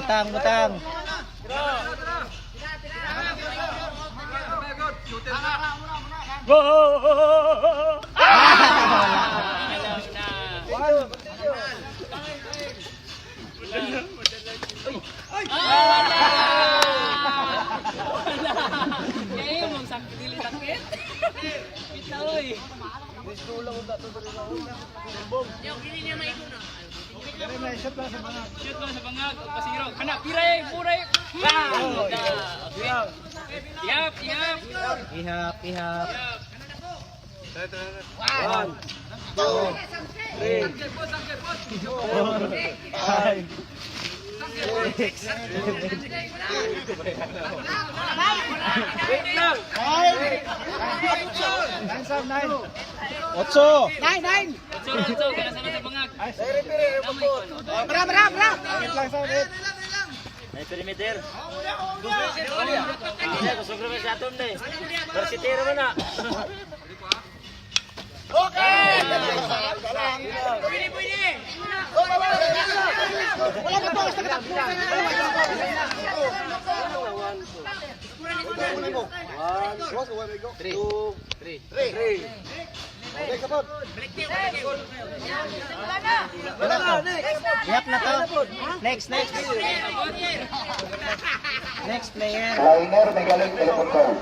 Butang, butang. Go! Ah! Ah, wala! Wala! Kaya mong sakit, dili sakit. Kita oy. Shoot lang sa bangag, o pasiro. Kana, piray, puray. Bang! Okay. Ihap, ihap. Ihap, ihap. Ihap. One, two, three, four, five, six, seven. Wait lang. Nine, otso. Nine, nine. Otso, otso, kana sa bangag. Tama, ikaw. Bra, bra, bra. May perimeter. Hindi, kusog naman sa atom na eh. Barsitero man na. Wala ba to? Three. Ihap na to. Next, next. Next player. Liner, may galing, telephone call.